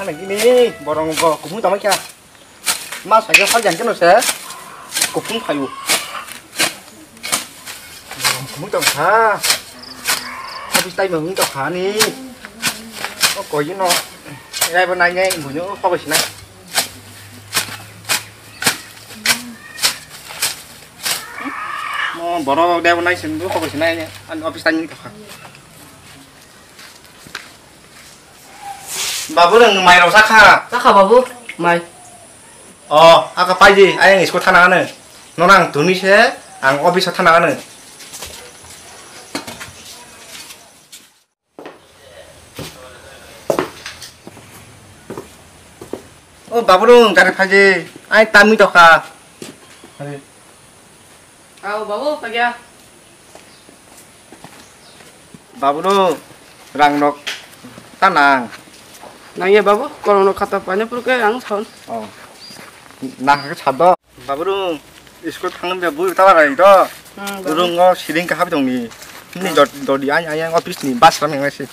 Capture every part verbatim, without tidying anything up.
Nini borong bo kuphung tongma kha. Ma sakhe hal jang keno se. Kuphung phayu. Kuphung tong kha. Habis tai mung tong kha ni. O koi no. Rai bo nai nai buno ko bo sinai. Mo borok debo nai sing ko bo sinai. An office tai tong kha. Babu, nwng mai rok sakha? Sakha, babu, mai. O, aka paidi, ayang school thana ano. Nono ang tuni se, ang office o thana ano. O, babu, nwng gari phaidi, ai tamni tokha. Aw, babu, pagya. Babu no rang nok ta nang. Nang ya babu, korong nok khata paina purke ang saun. Oh. Nang ke sado. Babu no school thang be bu ta rai do. Hmm, babu. Rung o siring ka hab dong ni. Ni dot dot di ai ai office ni bus ram yang si.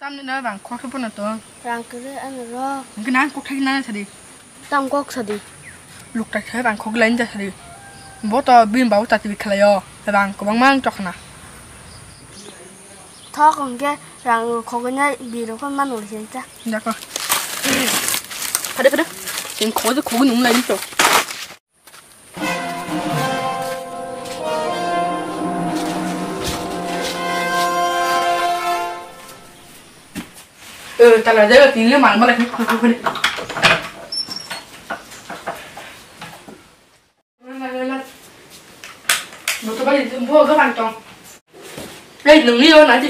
Tamni no rang khok khe bono tong. Rang kwrwi ano rw. Hwnkhe nang kok thai nang sadi. Tam kok sadi. Lukthai thai rang khok lain ja sadi. Bo to bini babu chati bi khlaio. Rang kwbangma ang chokna. Thok hwnkhe rang khogwi nai birok phano manwi se cha. Dako. Phade phade. Sing khogwi khogwi nung lain to. Eh, tala jaga tinle mal mal. Motor bali bo gabang tong. Ei, nungni o nadi.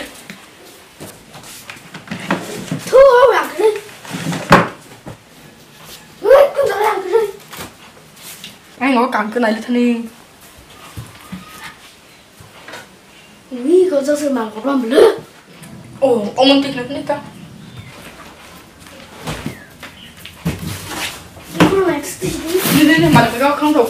Thu, o rang kri. Ui, kun rang kri. Ai, ngo kang ke nai thani. Ui, ko jose mang ko ram le. Oh, omon tik nak nika. Ni, ni, ni, mana kau kang tu.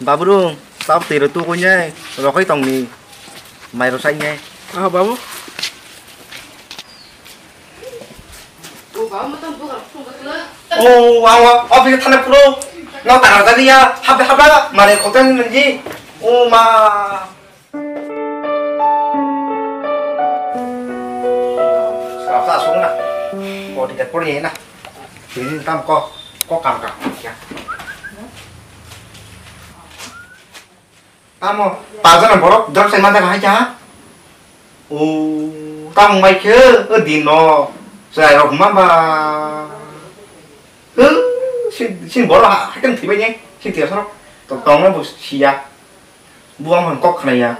Baburung, tab twi rw tukuinai, rohoi tongni, mai rw sainai. Ah, babu. O, ang o, office thana phuru, no tara tani ya, hab hab, mane khotan ngi. O ma. Srapsa asung na. Pori de pori na. Tini tam ko, ko kam ka. Ya. Tamo, pajana borok drop sai mata hai cha. O, tamo bai khe, o din no. Sai rok ma ba. Huh, sin, sin borok ha, ha kan thibai ne. Sin tiya sorok. To tong na bo siya. Buang hon kok khna ya.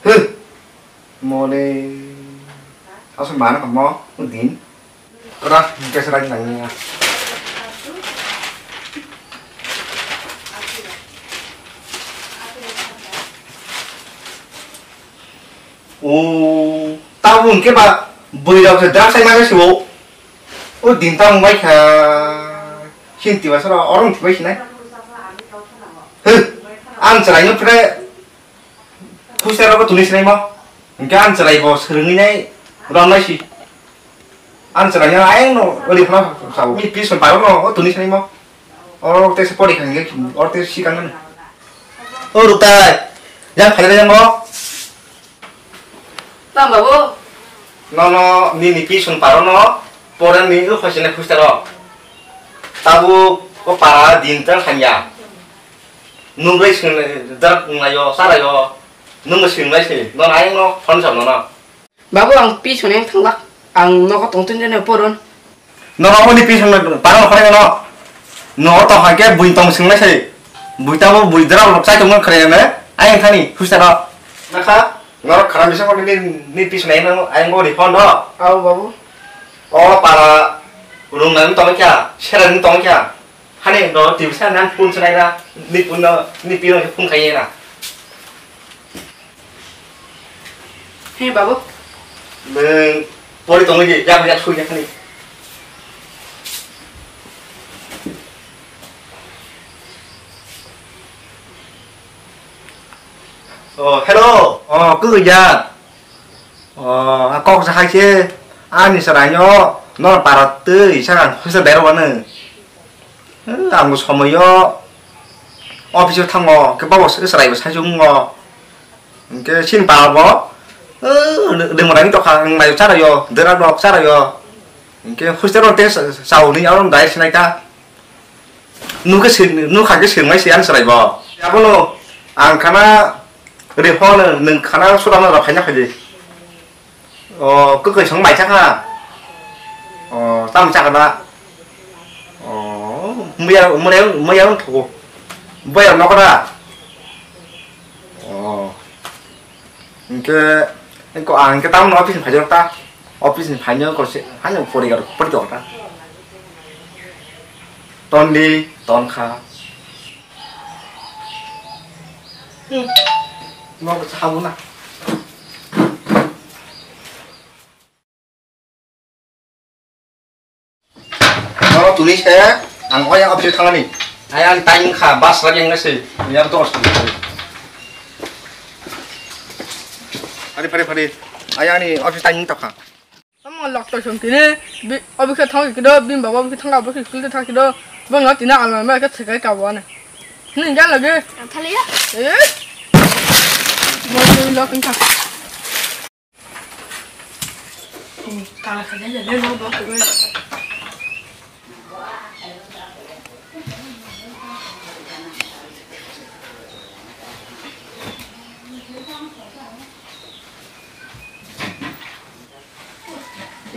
Huh. Mole. Asal mana kamu? Udin. Ora, kasih lagi nanya. O, tabuk hwnkhe ba bwrwi rok se drak sai manya se o. O din tabuk bai kha. Sin tiba sara oro wng thikbai sinai. Hw, ang chwraino phre khusa rogo tuni sinai mo. Hwnkhe ang chwrai bo swrwngwi nai romnai si. Ang chwraino ayang no ori phano sao. Mi pis no paro no o tuni sinai mo. Oro te se pori khangge, oro te si kangani. O Ruktai, yang phai yang mo. Tamo bo? Nono nini pisong paro no pore ni o khosine khusta ro. Tabu ko para din tan khanya. Nung bai sing dar ngai yo, sara yo. Nung sing lai se. Nono ayang no phone sa nono. Babu, ang pisong yang thanglak. Ang nogo tongtun jene poron. Nono oni pisong no parang khore no. Nogo tong hai ke bui tong sing lai se. Bui tabo bui dra lok sai tong khore ne. Ayang thani husa no. Nakha, norok khara bisa ko ni, ni pisong no ayang go ni phone do. Au, babu. O para rung nang tong kya, sera ni tong kya. Hani no tibisa nang phone chunai ra, ni phone no, ni pino phone khai na. He babu. Nwng pori tongwi di, yak yak sui yak ni. Oh, hello. Oh, kwrwi ya. Oh, a kok sa hai se. Ani sarai no, no para twi sa hostel dai ro wano. Eh, ang bo somoi o office o thango, ke babo se sarai bo sai jung ngo. Hingke sin pa bo, eh, de mo rani tokha, ang mai chara yo, dera dok chara yo. Hingke hostel o te sa, sa uni aron dai sinai ta. Nukhe sir, nukha khe sirmai se ang chwrai bo. Abono ang khana ri phone nwng khana sura ma phaina khaidi. O, kwkhwi song mai chakha. O, tam chakha da. O, muya, muya, muya wng thugo. Boya nokra. O. Hingke, ko ang hingke tamno office ni phaijak ta. Office ni phaino ko se, haino porigar pori tongo ta. Tondi, tonkha. Hmm. Mo ko sabo na. Nono tuni se ang oyang office thangani. Ayang time kha bus lagi yang se. Yang to. Phari, phari, phari. Ayang ni office time to kha. Tamo lok to song tini. Office thang kido, bim baba office thang office school thang kido. Bang no tina alma ma ka thekai ka wana. Ni ja lagi. Thaliya. Eh. Mo lok thang.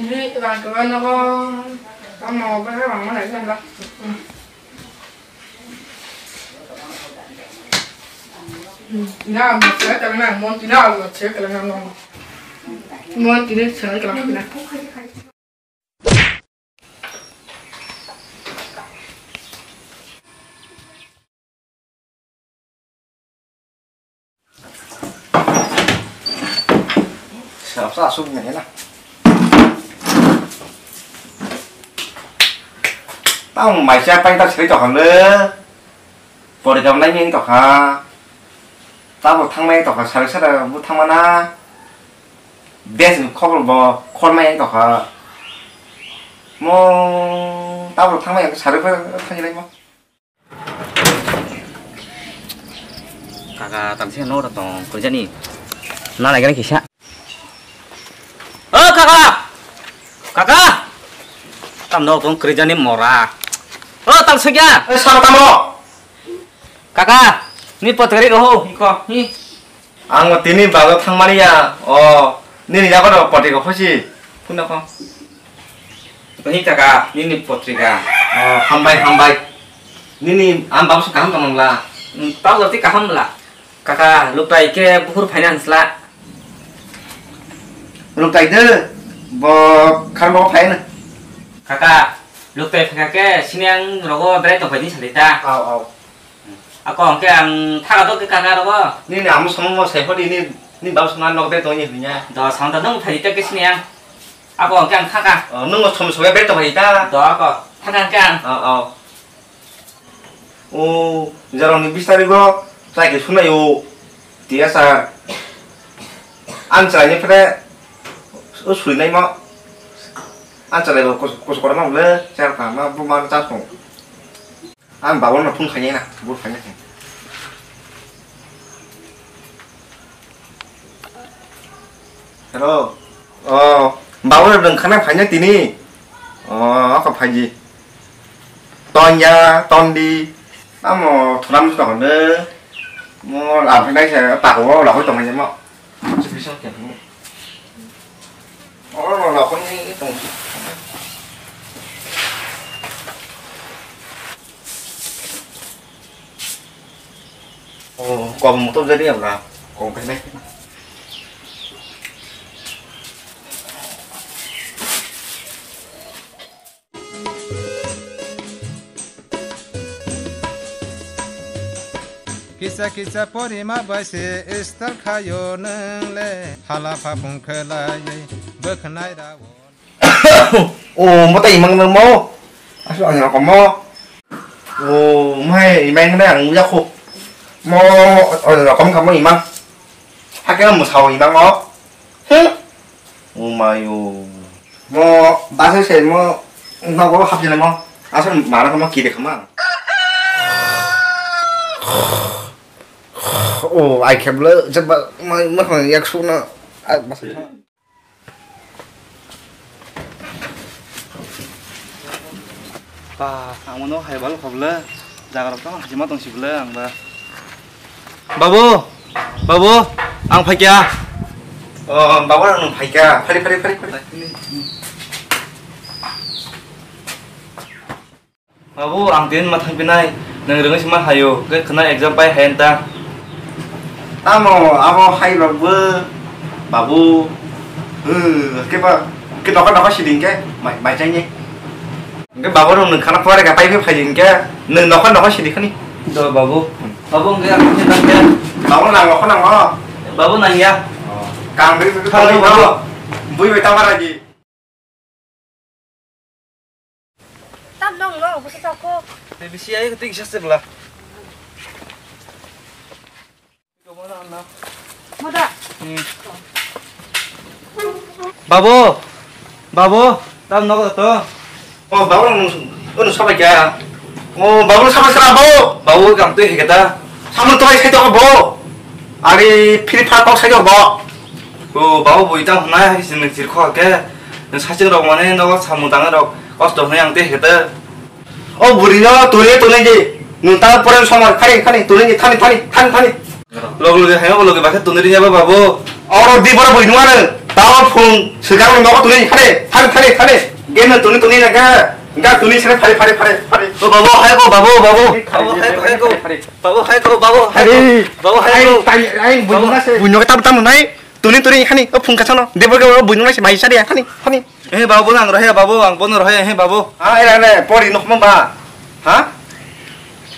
Ini rangkaba nogo tamo bwsa rang mana jeng ba. Ina amo se kalana mon tina amo se kalana no. Mon tina se kalana. Sirapsa asuk nai na. Tang mai cha pai ta siri to hande. Pori kam nai ni to kha. Tabo thang mai to kha sari sara bu thang mana. Bes ni khobor bo khor mai to kha. Mo tabo thang mai sari kha thang nai mo. Kaka, tamsi no tong, kerja ni. Na lagi lagi sa. Oh, kaka! Kaka! Tam no tong kerja ni mora. Oh, tam segya. Eh, sama tamo. Kaka, ni potgari roho, iko, ni. Ang tini bago thangmani ya. O, nini yago do poti ko phosi. Phuna ko. Hi kaka, nini potrika. O, hambai, hambai. Nini ang bago kaham tongmangla. Hmm, tabo ti kaham bla. Kaka, luktai ke buhur finance la. Luktai de, bo kharmo phai na. Kaka, luktai phaka ke sini ang rogo berai tong phai ni salita. Au, au. Ako hwnkhe ang thaga dok khe kaka rogo. Nini amo somo mo sai phodi ni, ni bab songna nok de tongni hwnya. Do song do nung phai ta khe sini ang. Ako hwnkhe ang thaga. O, nung mo somo somo be to phai ta. Do ako thaga hwnkhe ang. O, o. O, jarong ni bis tarikh o chai khe sunai o. Tiya sa. Ang chai ni phre o sui nai mo. Ang chai bo kos, kos kora ma bole char ta ma bu ma ta song. Ang babo no phone khainai na, bo khainai khe. Hello. O, babo no nwng khana phainai tini. O, ako phaiji. Tonya, tondi. Amo thuram jora hwnde. Mo lamphai nai se pako o lahoi tongmani mo. Bisa khe. Oro no lahoi tong. Oh, kom motor jadi ya, bra? Kom kena. Kisa kisa porima bai se style khayo nwng le, hala phapung khlaiwi bwkhnai rao. O, mo tai imang nang mo. Asu ani rokom mo. O, mo hai imang nang ang uya kho. Mo, o, rokom kamo imang. Hakhe mo sao imang mo. Hmm. O mayo. Mo basa se mo nogo hapjana mo. Asal mana mo kide kama. O, ai kebla jaba mai ma yak suna. Ai basa. Ba, ang mano hai bal khobla. Jaga rok tang hajima tong sibla ang ba. Babu, babu, ang phaikya. O, babu, ang phaikya. Phari, phari, phari, phari. Babu, ang tin ma thang pinai. Nang rwngwi sima hayo. Ke khna exam pai hai ta. Tamo, abo hai rok bo, babu. Ke ba, ke doka doka siding ke, mai, mai chang ni. Hingke babu rok nwng khana pore ka pai phai phai hingke nwng nokha nokha sidi khani. Do babu. Babu hingke ang khe nang khe. Babu nang nokha nang o. Babu nang ya. Kang bri bri Khalo babu. Bui bai tama raji. Tam nong no, busa chako. Te bisi ai te kisa se bla. Babu, babu, tam nogo to. O babu, unu sabai kya? O babu, sabai sara bo. Babu, kam twi heketa. Samun twi sai to bo. Ari phiri pha kok sai to bo. O babu, bui tam na hai sin chir kho ke. Saching rok mane nogo samun tang rok kosto hne ang twi heketa. O buri no tuni tuni di. Nung ta pore somar khani khani tuni di thani thani thani thani. Log log hai o log bakhe tuni ri ba babu. Oro di boro buri nuare. Ta phung sikar no tuni khani thani thani thani. Gen no tuni tuni na ga. Ga tuni sere phari phari phari phari. O babu hai ko babu babu. Babu hai ko hai ko. Babu hai ko babu hai ko. Babu hai ko. Ai buri no tam tam nai. Tuni tuni khani o phung kasano. Debo ke o buino nasi mai sari khani khani. Eh babu nang rohe babu ang bono rohe eh babu. Ah era ne pori nok mo ba. Ha?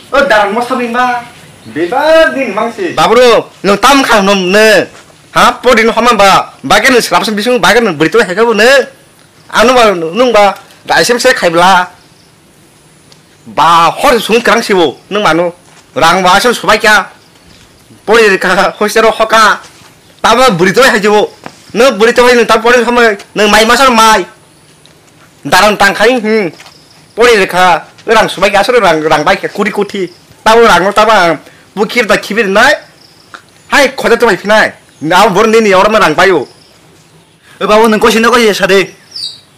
O daran mo sabi ba. Beba din mangsi. Babu ro no tam khang nom ne. Ha pori no hama ba. Ba ke no srap srap bisung ba ke no buri to hai ka bu ne. Anu ba nung ba. Ga sem se khai bla. Ba hor sung krang sibo nung manu rang ba asal subai kya pori rikha hoisero hoka tabo buri toi hai jibo no buri toi nung tabo pori samai nung mai masal mai daran tang khai hmm pori rikha rang subai kya asal rang rang bai kya kuri kuthi tabo rang tabo bukir da khibir nai hai khoja toi phinai na bor nini ora ma rang bayo. O babu nung kosi no kosi sade.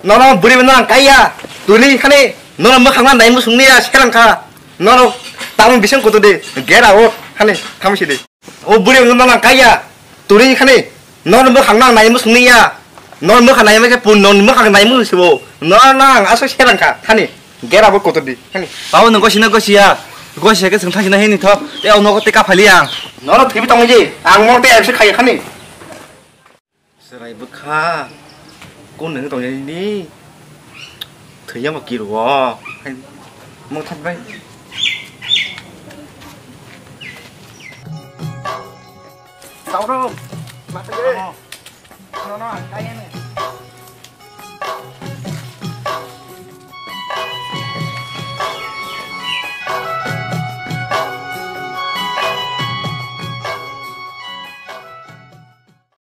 Nono buri no ang kaiya. Tuni khani nono mwkhang na nai musung niya serang kha. Nono tamung bising kutu de. Get out khani thamsi de. O buri no ang kaiya. Tuni khani nono mwkhang na nai musung niya. Nono mwkhang nai ma ke pun nono mwkhang nai musung sibo. Nono ang aso serang kha khani. Get out kutu de khani. Babu nung kosi no kosi ya. Kosi ke sung thang sina hini tho. Te o nogo te ka phali ang. Nono thibi tong ji. Ang mo te abse khai khani. Chwrai bwkha, kun nang tong nini? Thwiya ma kiro o. Hai, mo thap bai. Tau ro. Ma thap bai. No, no, ang kaya ni.